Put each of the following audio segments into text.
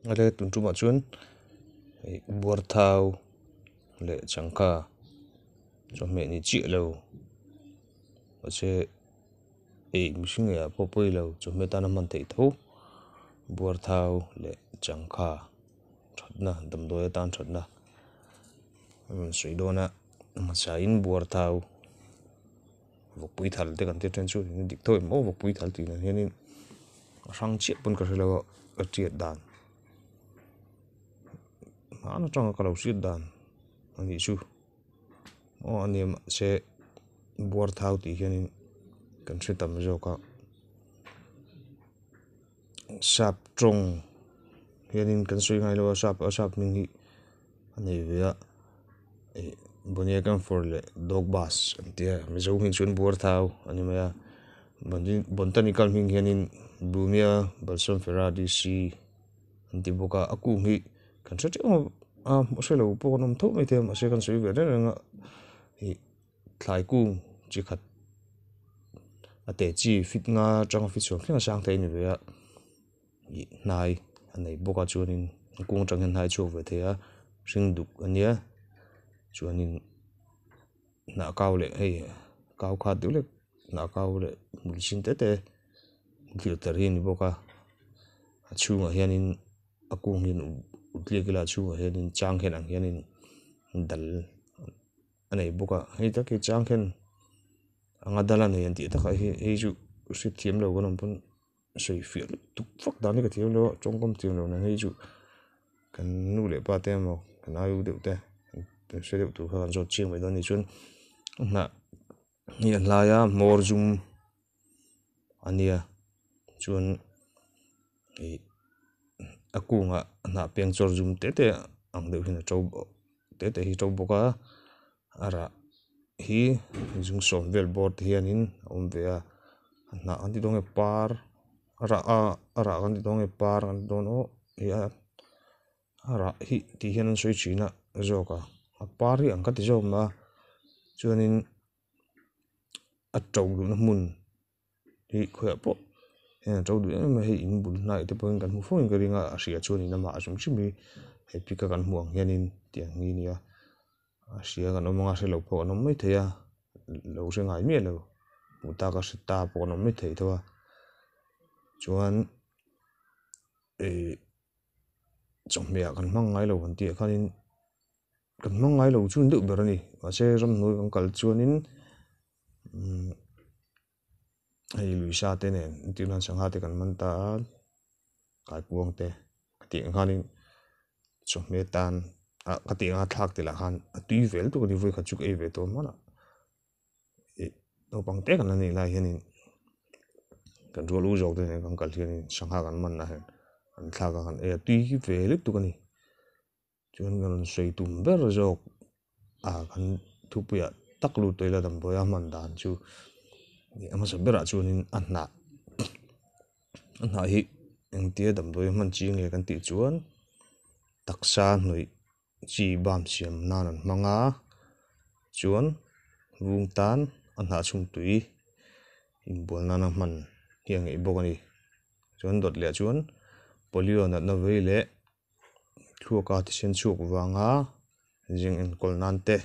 Ale tun tumah chuan ih buarthau leh changkha chawhmeh ni chiah lo mahse ih mihring ngeiah pawh pawi lo chawhmeh tana hman theih tho buarthau leh changkha thatna damdawi atan thatna a rawn sawi dawn a a hmasain buarthau vawkpui thal te kan tih atang chuan dik tawk em aw vawkpui thal tih dan hianin a hrang chiah pawn ka hrelo a ka tiat dan hman atanga ka lo hriat dan a nih chu aw a nia mahse buarthau tih hianin kan hre tam zawk a sap tawng hianin kan sawi ngai lo a sap a sap hming hi a nei ve a ih Bonia camphor leh dog bus an tia mizo hming chuan buarthau a ni mai a botanical hming hianin Blumea balsamifera d c an ti bawk a a kung hi kan hre teuh a a hre lo pawh an awm tho mai thei a mahse kan sawi ve reng reng a ih thlai kung chi khat a teh chi fit nga atanga fit chhuak thleng a sang thei a ni ve a ih hnai a nei bawk a chuanin a kung atang hian hnai a chhuak ve thei a hring duk a nia chuanin hnah kau leh hei kau khat deuh hlek hnah kau leh hmul sin te te thlir tel hi a ni bawk a a chhungah hianin a kung hian ut tliak ila a chhungah hianin chang hian ang hianin dal a nei bawk a hei tak hi chang hian anga dal a nei an tih takah hi hei chu hriatthiam lo kan awm pawn sawi fiah lutuk vak dan hi ka thiam lo a tawngkam thiam lo nen hei chu kan nu leh pa te emaw kan ai u deuh te kan hre deuh tur kha kan zawt chiang mai dawn a nih chuan a hnah hi a hlai a hmawr zum a nia chuan ih a kungah hnah peng chawr zum te te ang deuh hian a to te te hi a to bawk a a rah hi zung sawm vel bawr te hianin a awm ve a a hnah an ti dawn nge par a rah a a rah kan ti dawn nge par kan ti dawn aw ih a a rah hi tih hian an sawi thin a zawk a a par hi ang ka ti zawk mah a chuanin a to duhna hmun hi khawiah pawh heng a to duh em em a hei in bul hnai te pawhin kan hmu fo in ka ring a a hria chuanin amah a hrim hrim hi he pic a kan hmuh ang hianin tiang hi a nia a hria kan awm anga hre lo pawh an awm maithei a lo hre ngai miah lo hmuh tak a hre ta pawh an awm maithei tho a chuan ih chawhmeh ah kan hmang ngai lo han tih ah khanin kan hmang ngai lo chu ni deuh ber a ni mahse ramhnuai kan kal chuanin umm hei luisa te nen entir nan sangha te kan man ta a kaikuang te ka tih ang khanin chawhmeh tan ah ka tih anga thlak te lah khan a tui vel tuk a ni vawikhat chu ka ei ve tawh hman a ih naupang te kan la nih lai hianin kan rual u zawk te nen kan kal hianin sangha kan man ah hian an thlak a kan ei a tui ve lutuk a ni. Chuan ka rawn sawi tum ber zawk a kan thupuiah tak lut tawh ila damdawi a hman dan chu a hmasa berah chuanin a hnah a hnah hi engtia damdawi a hman chi nge kan tih chuan taksa hnawih chi bam siam nan an hmang a chuan vung tan a hnah chhung tui inbual nana hman hi a ngeih bawk a ni chuan dawt leh ah chuan polio natna vei leh. Thluaka thisen chhuak vanga zing enkawl nan te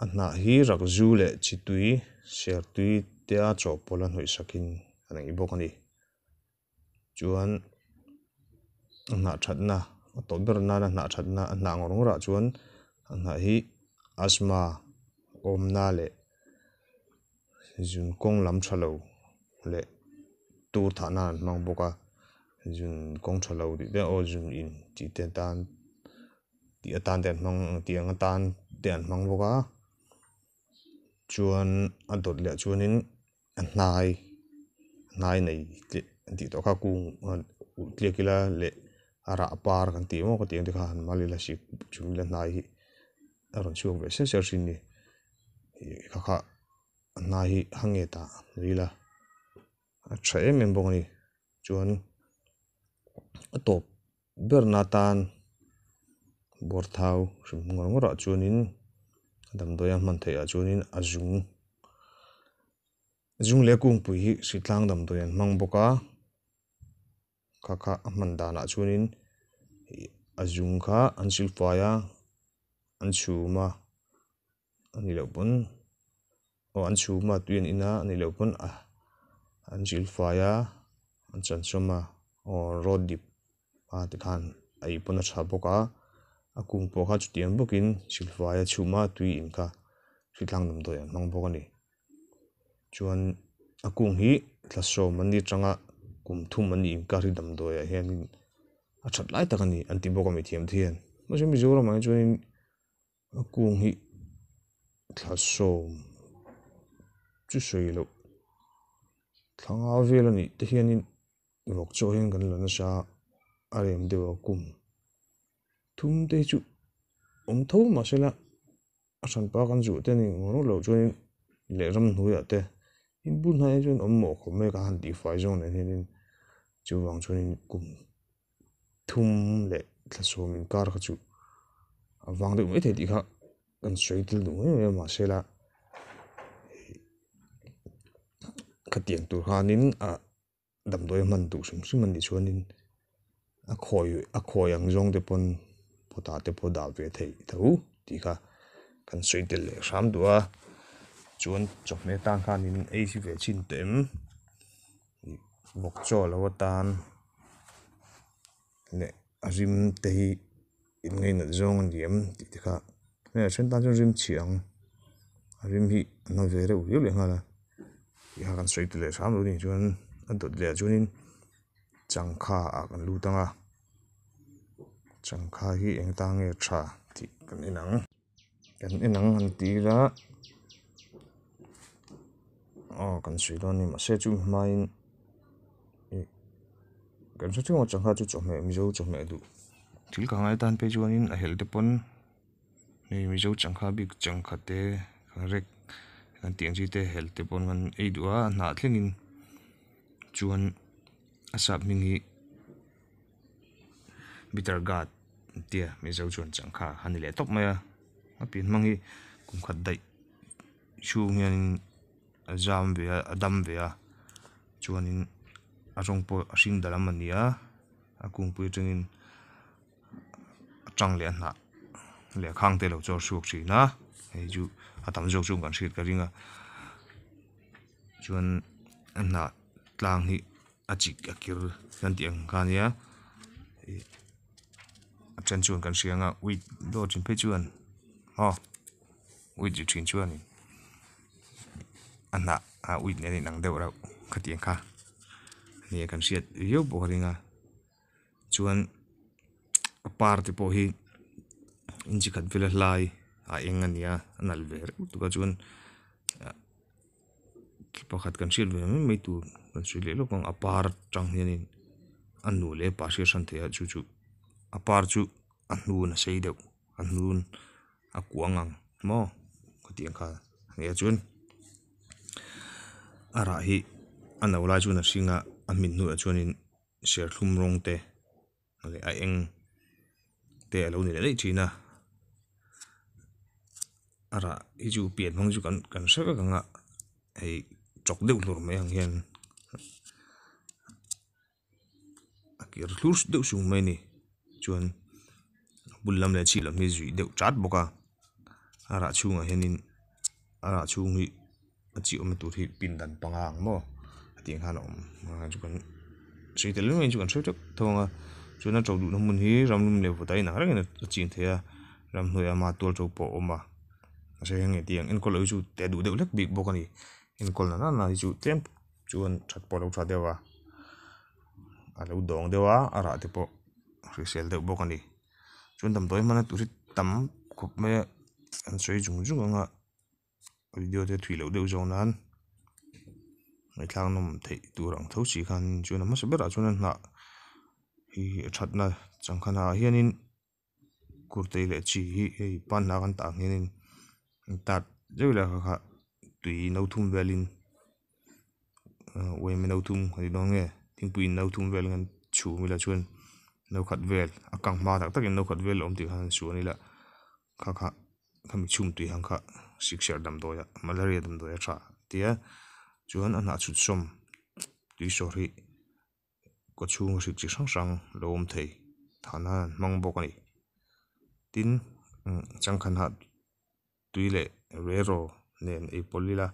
a hnah hi rak zu leh chi tui ser tui te a chawhpawlh a hnawih sakin a nei bawk a ni chuan a hnah thatna a tawp ber nana hnah thatna a hnah ngawr ngawr ah chuan a hnah hi asthma awmna leh zun kawng lam tha lo leh tur thah nan an hmang bawk a zun kawng tha lo tih te aw zun in tih te tan tih atan te an hmang tih ang atan te an hmang bawk a chuan a dawt leh chuanin a hnai hnai nei tih an tih tawh kha kung ulh tliak ila leh a rah par kan tih maw ka tih ang te kha han mal ila sik chum ila hnai hi a rawn chhuak ve ser ser thin a ni ih kha kha a hnai hi a nget ah ila a tha em em bawk a ni chuan a tawp ber na tan bawr thau hrim ngawr ngawr ah chuanin damdawi a hman theih ah chuanin a zung zung leh kungpui hi hritlang damdawi an hmang bawk a. Kha kha a hman danah chuanin ih a zung kha an silfai a an chhum a a nih loh pawn aw an chhum a tui an in a a nih loh pawn a an silfai a an chan sawm a aw rawt dip a tikhan a ei pawn a tha bawk a a kung pawh kha chutiang bawkin silfai a chhum a tui in kha hritlang damdawi an hmang bawk a ni chuan a kung hi thla sawm an ni atanga kum thum an nih inkar hi damdawi ah hianin a that lai tak a ni an ti bawk a mithiam te hian mahse Mizoram ah hi chuanin a kung hi thla sawm chu sawi loh thla nga vel a nih te hianin vawk chaw hian kan la nasa a rem deuh a kum thum te hi chu awm tho mahse la. A hranpa kan zuh te ni ngawr ngawr loh chuanin leh ramhnuaiah te in bul hnaiah chuan awm mawh khawp mai a ka han tihfai zawng nen hianin chuvang chuanin kum thum leh thla sawm inkar kha chu a vang deuh maithei tih kha kan sawi tel duh mai mai a mahse la khatiang tur khanin ah. Damdawi a hman duh hrim hrim a nih chuanin a khawi a khawi ang zawng te pawn pot ah te pawh dah ve theih tho tih kha kan sawi tel leh hram duh a chuan chawhmeh atan khanin ei hi ve chhin teh em ih vawk chaw lo atan leh a rim te hi in ngainat zawng a ni em tih te kha hei a then tan chuan rim chhia ang a rim hi a na ve reuh viau leh nghal a tih kha kan sawi ta leh hram lo nih chuan a dawt leh ah chuanin changkha ah kan lut ang a changkha hi eng tan nge tha tih kan en ang kan en ang han ti ila aw kan sawi dawn a ni mahse chumi hmain ih kan hre theuh ang changkha chu chawhmeh mizo chawhmeh duh thil ka ngai tan phei chuanin a helh te pawn hei mizo changkha bik changkha te rek kan tih ang chi te helh te pawn kan ei duh a a hnah thlengin chuan a sap hming hi bitter gourd an tia mizo chuan changkha a ni leh tawp mai a a pian hmang hi kum khat daih chhung hianin a zam ve a a dam ve a chuanin a rawng pawh a hring dal lam a ni a a kungpui atangin a tang leh a hnah leh a khang te lo chawr chhuak thin a hei chu a tam zawk chu kan hriat ka ring a chuan a hnah tlang hi a chik a kir kan tih ang kha a nia ih a then chuan kan hria ang a uit dawt thin phei chuan aw uit zir thin chuanin a hnah a uit nen a inang deuh reuh khatiang kha a nia kan hriat viau bawk a ring a chuan a par te pawh hi inchi khat vela hlai a eng a ni a a nalh ve reuh tuk a chuan thil pakhat kan hriat ve mai mai tur kan sawi leh lawk ang a par atang hianin a nu leh a pa hriat hran theih a chu chu a par chu a hnun a sei deuh a hnun a kuang ang maw khatiang kha a nia chuan a rah hi a no lai chuan a hring a a hmin hnuah chuanin serthlum rawng te leh a eng te a lo ni leh daih thin a a rah hi chu pian hmang chu kan kan hre vek ang a hei chawk deuh hlur mai ang hian a kir thlur deuh sung mai a ni chuan a bul lam leh a chhip lam hi zuih deuh chat bawk a a rah chhungah hianin a rah chhung hi a chi awmna tur hi pindan panga ang maw a tih ang khan a awm a chu kan sawi tel mai chu kan hre teuh tho ang a chuan a to duhna hmun hi ramlum leh vawt a inang rengin a chin thei a ramhnuai ama tual to pawh a awm a mahse heng heti ang enkawl loh hi chu te duh deuh hlek bik bawk a ni enkawl na nana hi chu tlem chuan that pawh a lo tha deuh a a lo dawng deuh a a rah te pawh a hrisel deuh bawk a ni chuan damdawi hmana tur hi tam khawp mai a an sawi zung zung ang a. Video te thui loh deuh zawng nan ngaihthlak nawm theih tur ang tho si khan chuan a hmasa berah chuan a hnah hi a thatna changkhan ah hianin kurtai leh chi hi hei pan hnah kan tah ang hianin an tat zeuh leh kha kha tui no thum velin uaim no thum a ni dawn nge thingpui in no thum vel an chhum ila chuan no khat vel a kang hma tak takin no khat vel a awm tih khan an suan ila kha kha. Khami chhum tui ang kha sikserh damdawi ah malaria damdawi a tha tia chuan a hnah chhut sawm tui sawr hi Kaw chhunga hrik chi hrang hrang lo awm thei thah nan an hmang bawk a ni tin changkha hnah tui leh reraw nen ei pawlh ila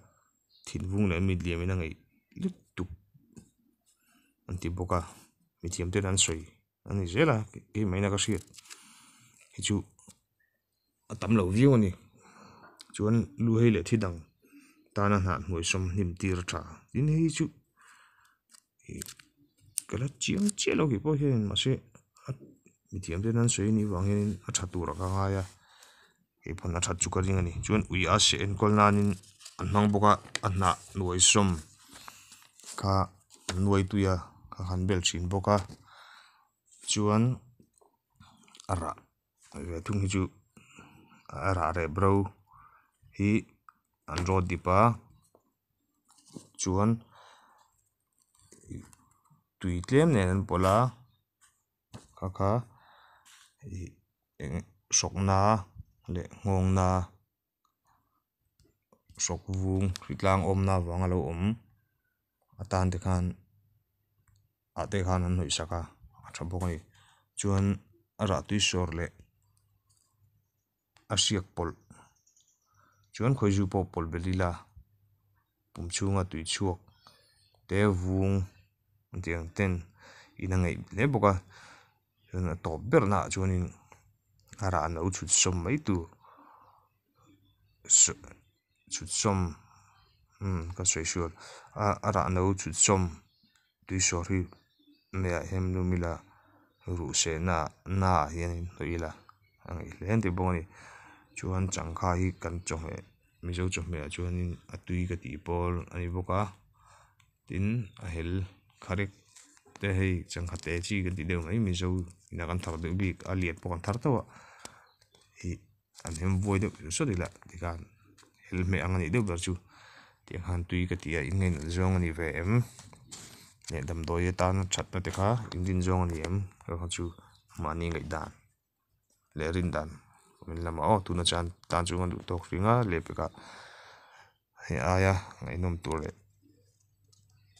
thinvung leh mit liam in a ngeih lutuk an ti bawk a mithiam ten an sawi a ni zel a keimah in a ka hriat hi chu a tam lo viau a ni chuan lu hei leh thi dang tana hnah hnuai sawm hnim tir a tha tin hei chu ih ka la chiang chiah lo kei pawh hian mahse a mithiam ten an sawi anih vang hianin a tha turah ka ngai a keipawn a that chu ka ring a ni chuan ui a seh enkawl nanin an hmang bawk a a hnah hnuai sawm kha an nuai tui a kha khan bel thin bawk a chuan a rah ve thung hi chu a rah rep ro hi an rawt dip a chuan tui tlem nen an pawlh a kha kha ih eng hrawk na leh nghawng na hrawk vung hritlang awmna vanga lo awm atan te khan ah te khan an hnawih sak a a tha bawk a ni chuan a rah tui sawr leh a hriak pawlh chuan khawizu pawh pawlh belh ila pum chhunga tui chhuak te vung an tih ang ten in a ngeih hle bawk a chuan a tawp ber naah chuanin a rah no chhut sawm mai tur chhut sawm umm ka sawi sual a a rah no chhut sawm tui sawr hi meiah hian lum ila ruh sehna naah hian hnawih ila a ngaih hle an ti bawk a ni chuan changkha hi kan chawhmeh mizo chawhmeh ah chuanin a tui ka tih pawl a ni bawk a tin a hel kharek te hei changkha te chi kan tih deuh mai mizo ina kan thar deuh bik a lian pawh kan thar tho a ih an hem vuai deuh sawt ila tikhan hel hmeh ang a nih deuh ber chu tiang khan tui ka ti a in ngainat zawng a ni ve em leh damdawi atana thatna te kha in rin zawng a ni em erawh chu mahni ngaihdan leh rin dan min lamah aw tuna chuan tan chu an duh tawk hring a lehpekah hei aia ngaihnawm tur leh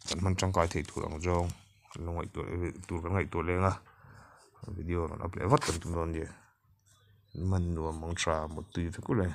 kan hman tangkai theih tur ang zawng kan lo ngaihtuah tur kan ngaihtuah leng a video rawn up leh vat kan tum dawn nia man nuam ang tha mut tui vek ule.